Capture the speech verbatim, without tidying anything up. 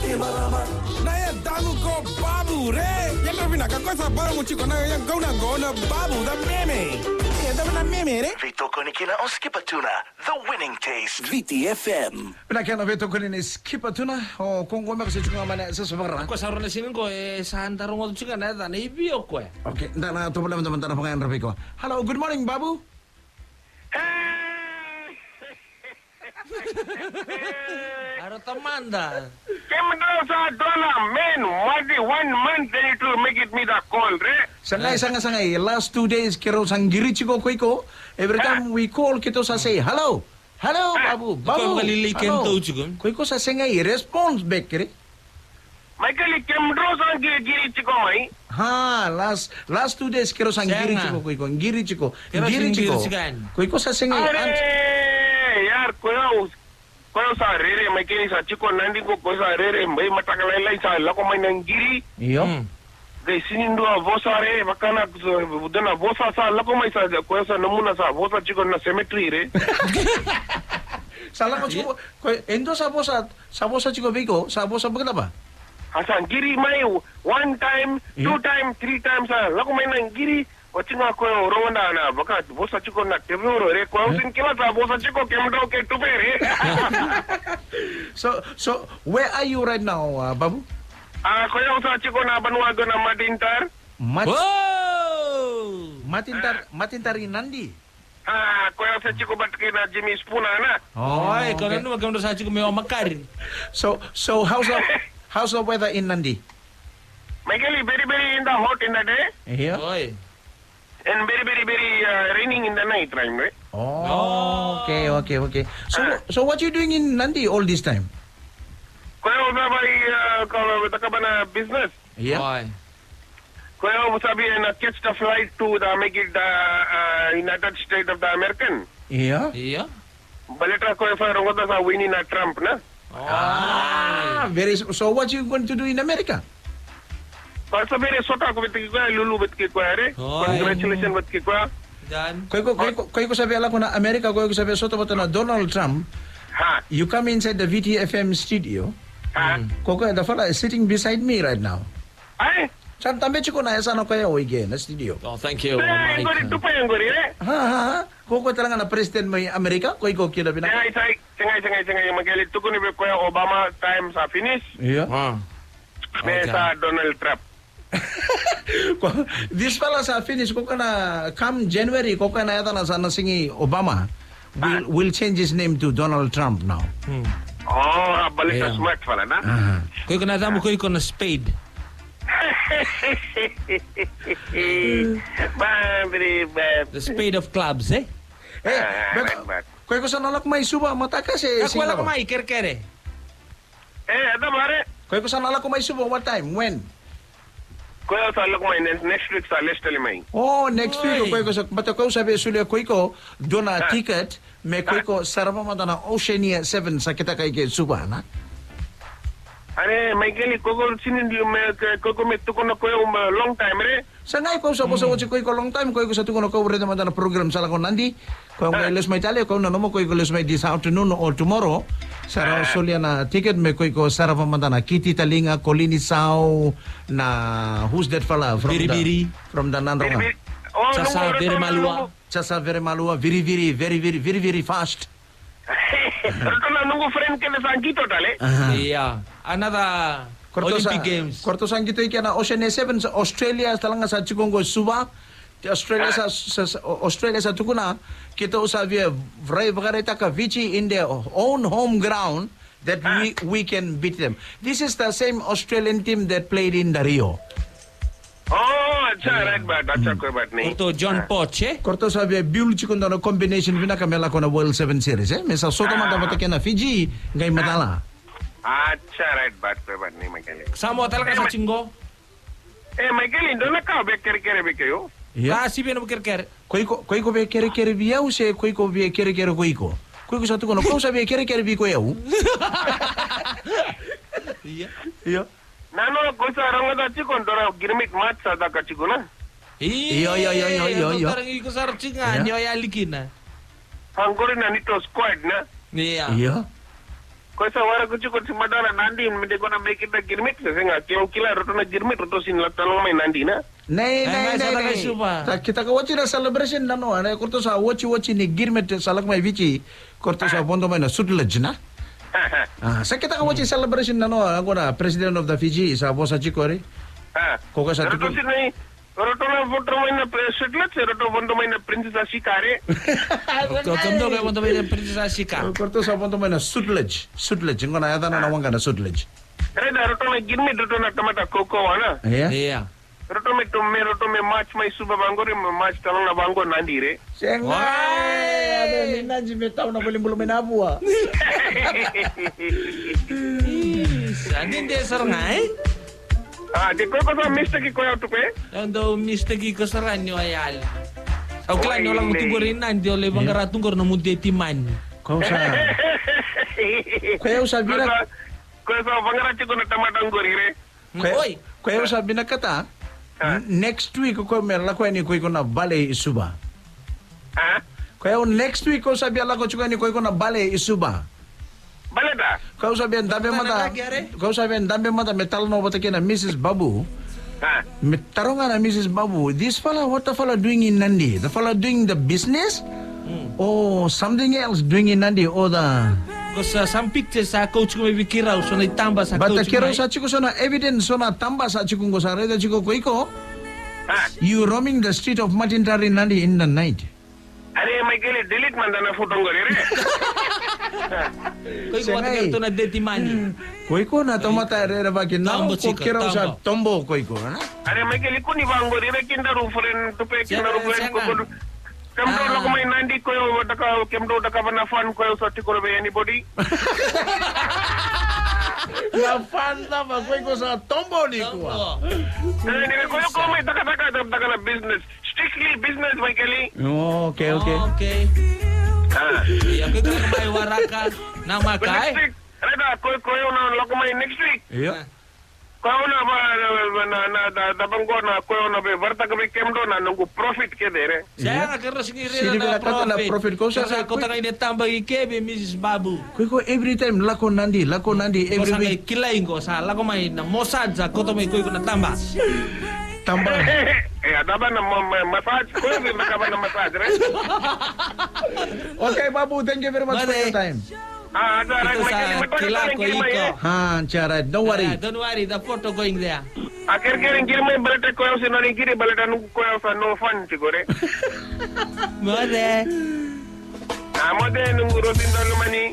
Na yacaqu ko Babu re. Yadra vinaka ko sa baramu tiko na yaqona qo na Babu the meme. Yadra na meme re. Veitokoni kina o Skipa Tuna, the winning taste. Viti F M. Vinaka na veitokoni ni Skipa Tuna, o koqo me ka se tiko ga mai na sasa vara. Ko sa rona sini ko e sa da rogoca tiko na yaca na ivi o koya. Okay, da na tovolea mada mada na vakayadravi ko. Hello, good morning, Babu. Aro tamada. Kemudou sa dola, man, what the one month then it will make it me the call, re? Sagai, sagai, sagai. Last two days, keirau sa qiri tiko ko iko. Every time we call, keitou sa say, "Hello. Hello, Babu, Babu." Ko iko sa sega i response back, re? Michael, i kemudou sa qiriqiri tiko mai. Ha, last, last two days keirau sa qiri tiko ko iko, qiri tiko, qiri tiko. Ko iko sa sega i answer. Yar, ko yau, ko yau sa rere, Michael sa tiko Nadi ko, ko sa rere, mai mataka lailai sa lako mai na qiri. Io. Qai sini dua vosa re, vaka na, dua na vosa sa lako mai sa, ko yau sa nomuna sa vosa tiko na cemetery re. Sa lako tiko, ko e dua sa vosa, sa vosa tiko vei iko, sa vosa vakacava? A sa qiri mai one time, two time, three times, sa lako mai na qiri, o tiko ga ko rogoca na vaka vosa tiko na tevoro re, ko au sini kila sa vosa tiko kemudou ke tupe re. So, so, where are you right now, uh, Babu? A, ko yau sa tiko na vanua dua na Matintar. Mat-, Matintar, Matintar i Nadi. A, ko yau sa tiko vata kei na Jimmy Spooner na. Oh, oi, ko nanuma kemudou sa tiko mai o makari. So, so how's the, how's the weather in Nadi? Michael, very, very in the hot in the day. Yeah. Oi. And very, very, very, uh, raining in the night time, right? Oh, okay, okay, okay. So, so what you doing in Nadi all this time? Ko yau sa vai, uh, ka, ka, ka, business. Yeah. Oi. Ko yau sa via na catch the flight to the, make it the, uh, United States of the American. Ia. Ia. Baleta ko e fai rogoca sa wini na Trump na. Ah, very, so what you going to do in America? Ko sa very sota ko vata kei koya, lulu vata kei koya re. Congratulations vata kei koya. Ko iko, ko iko, ko iko sa via lako na America, ko iko sa via sota vata na Donald Trump. Ha. You come inside the V T F M studio. Ha. Ko koya the fella is sitting beside me right now. Ai? Sa tabe tiko na yasana ko yau i ke na studio. Oh, thank you, Mike. Qori tupa ya qori, e? Ha, ha, ha. Ko koya tale ga na president mai Amerika, ko iko kila vinaka. Segai, segai, segai, segai, segai. Michael, tukuni vei koya Obama time sa finish. Ia. Me sa Donald Trump. Ko, this fella sa finish, ko koya na come January, ko koya na yacana sa na sigi Obama. Will, will change his name to Donald Trump now. Oh, baleta smart fala na. Aha. Ko iko na yacamu, ko iko na spade. Ba, very bad. The spade of clubs, e? E, ko iko sa na lako mai Suva mataka se? Ko lako mai kerekere. E, eda mare. Ko iko sa na lako mai Suva, what time? When? Ko yau sa lako mai ne-, next week sa lesu tale mai. Oh, next week, ko iko sa, but ko sa via solia ko iko dua na ticket, me ko iko sarava mada na Oceania Seven sa kitaka i ke Suva, na? Are, Michael, ko iko sini di me, ko iko me tukuna ko yau long time, re? Sa qai ko sa vosa oti ko iko long time, ko iko sa tukuna ko raica mada na program sa lako Nadi. Ko au qai lesu mai tale, ko au nanuma ko iko lesu mai this afternoon or tomorrow. Sa rau solia na ticket me ko iko sarava mada na Kiti Taliga, Kolini Sau, na who's that fella from the, from the Nadroga? Jasa Veremalua. Jasa Veremalua, very, very, very, very, very, very fast. Ratou na noqu friend kece sa qito tale. Ia. Another Olympic Games. Ko ratou sa qito i ke na Oceania Sevens, Australia, tale ga sa tiko qo Suva. Australia sa, sa, sa, Australia sa tukuna, keitou sa via rai vakaraitaka Fiji in their own home ground that we, we can beat them. This is the same Australian team that played in the Rio. Oh, acha, right, but acha, ko, but ni. Ko ratou John Poch, e? Ko ratou sa via build tiko dua na combination vinaka me lako na World Seven Series, e? Me sa sota mada vata kei na Fiji, qai macala. Acha, right, but ko, but ni, Michael. Samoa tale ga sa tiko qo. E, Michael, dua na ka via kerekere vei keitou. Ia. Ka sivia na via kerekere. Ko iko, ko iko via kerekere vei au se ko iko via kerekere ko iko? Ko iko sa tukuna, ko au sa via kerekere vei ko au. Ia. Ia. Nano, ko sa rogoca tiko, dua na girmit mat sa caka tiko na. Io, io, io, io, io, io. Iko sa rogoca tiko ga, ni o yali kina. Qori na neitou squad na. Ia. Ia. Ko sa wara ko tiko ti madara Nadi, me de gona make it na girmit, se sega, ke o kila roto na girmit, roto sin la talo mai Nadi na. Nei, nei, nei, nei. Sa kitaka wati na celebration na no, ana korto sa wati wati ni girmit sa lak mai Viti, korto sa vodo mai na Sutlej na. Ah, sa kitaka wati celebration na no, agora President of the Fiji, sa vosa tiko ri. Ah. Ko ka sa tiko. Roto sin nei, Roto na vodo mai na Sutlej, roto vodo mai na Princess Ashika re. Ko kondo ka vodo mai na Princess Ashika. Korto sa vodo mai na Sutlej, Sutlej, gona yadana na wanga na Sutlej. Reda, roto na girmit, roto na tamata koko wana. Ia. Ia. Roto me to me, roto me march mai Suva vaqori, me march talo na vaqo Nadi re. Sega. Oi. Ado ni Nadi me tau na voli bulu mai na vua. Sa dede sara ga, e? Ah, de ko ko sa mistake ko ya tu pe? Dau mistake ko sara ni o yali. Au kila ni o lako tu qori Nadi, o le vaqara tu qori na mu deti mani. Ko sa. Ko ya sa vira. Ko sa vaqara tiko na tamata qori re. Ko, oi. Ko au sa vinakata. Ah. Next week ko me lako yani ko iko na vale i Suva. Ah? Ko au next week ko sa via lako tiko yani ko iko na vale i Suva. Baleta? Ko au sa via dabe mada. Ko au sa via dabe mada me talanoa vata kei na Missus Babu. Ah. Me taroga na Missus Babu, this fella, what the fella doing in Nadi? The fella doing the business? Or something else doing in Nadi or the. Because uh, some pictures sa kau tiko mai vei keirau, so na itaba sa kau tiko mai. But keirau sa tiko so na evidence, so na taba sa tiko qo sa raica tiko ko iko. Ah. You roaming the street of Matindari Nadi in the night. Are mai kele delete mada na photo qori re. Ko iko vata kei ratou na deti mani. Ko iko na tamata rerevaki na ko keirau sa tobo ko iko na. Are mai kele kuni vaqori re kindaru friend tupe kindaru friend ko. Kemudou lako mai Nadi ko yo daka kemudou daka vana fan ko yo sa tiko vei anybody. Na fan cava ko iko sa tobo ni kua. Ni ko yo ko mai daka daka daka na business. Strictly business mai keli. Oh, okay, okay. Okay. Ah. Ia ko iko mai waraka na makai. Reda ko ko yo na lako mai next week. Ia. Ko na ba na na da da bango na ko na be varta ka be kemdo na nungu profit ke dere. Sega ke ro sigi re na profit. Sini bela kata na profit ko sa sa ko tanga ine tamba i ke be Missus Babu. Ko iko every time lako Nadi, lako Nadi every week. Kila ingo sa lako mai na massage sa koto mai ko iko na tamba. Tamba. E a tamba na massage ko iko na tamba na massage re. Okay Babu, thank you very much for your time. Ah, it's alright, Michael. It's alright. Don't worry. Don't worry, the photo going there. A kere kere kiri mai baleta koya usi nani kiri baleta nungu koya usa no fun tiko re. Mode. Ah, mode nungu rotin dalu mani.